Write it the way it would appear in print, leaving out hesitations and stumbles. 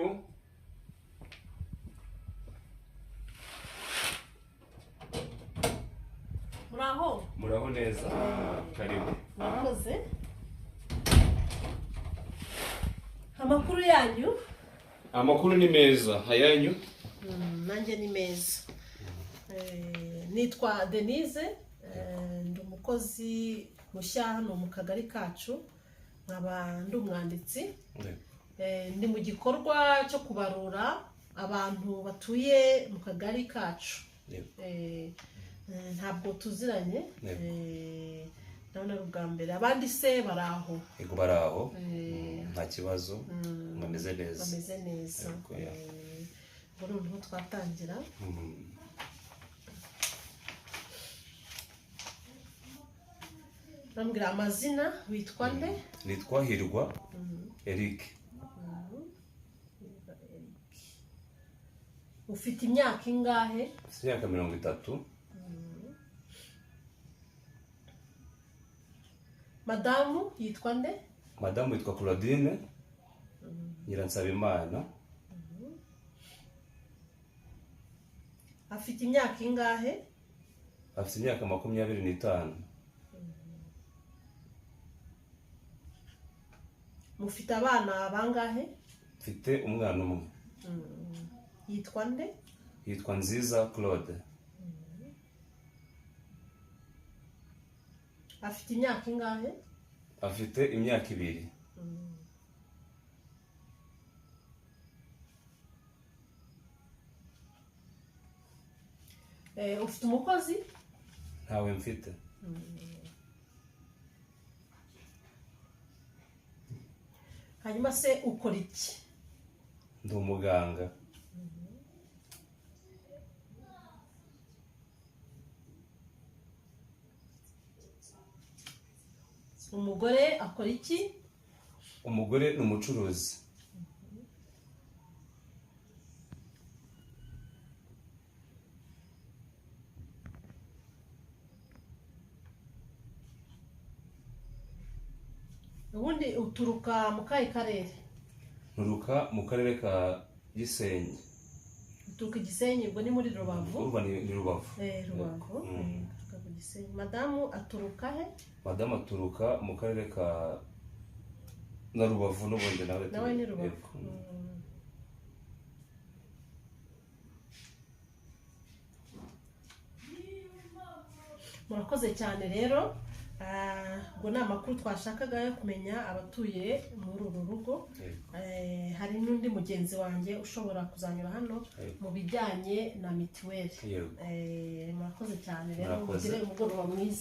Karibu. Muraho. Muraho neza, karibu. Murakoze. Amakuru yanyu? Amakuru ni meza, ayanyu? Nanjye ni meza. Nitwa Denise, ndi umukozi mushya hano mu kagari kacu, nkaba ndi umwanditsi. Ndi mu gikorwa cyo kubarura abantu batuye mu kagari kacu. Ntabwo tuziranye. Ndabona ari ubwa mbere. Abandi se bari aho? Yego, bari aho. Nta kibazo, bameze neza. Bameze neza. Yego, ya. Ubwo noneho twatangira. Bambwira amazina, witwa nde? Nitwa Hirwa Eric. Ufite imyaka ingahe? Mfite imyaka 30. Madamu yitwa nde? Madamu yitwa Claudine Nyiransabimana. Afite imyaka ingahe? Afite imyaka 25. Mufite abana bangahe? Mfite umwana umwe. Yitwa nde? Yitwa Nziza Claude. Afite imyaka ingahe? Afite imyaka 2. Ufite umukozi? Ntawe mfite. Hanyuma se ukora iki? Ndi umuganga. Umugore akora iki? Umugore ni umucuruzi. Ubundi uturuka mu kahe karere? Nturuka mu karere ka Gisenyi. Uturuka i Gisenyi, ubwo ni muri Rubavu? Urumva ni Rubavu. Rubavu. Uturuka ku Gisenyi. Madamu aturuka he? Madamu aturuka mu karere ka na Rubavu n'ubundi nawe. Nawe ni Rubavu? Yego. Murakoze cyane rero. Ubwo ni amakuru twashakaga yo kumenya abatuye muri uru rugo. Hari n'undi mugenzi wanjye ushobora kuzanyura hano mu bijyanye na mituweli. Murakoze cyane rero. Murakoze. Mugire umugoroba mwiza.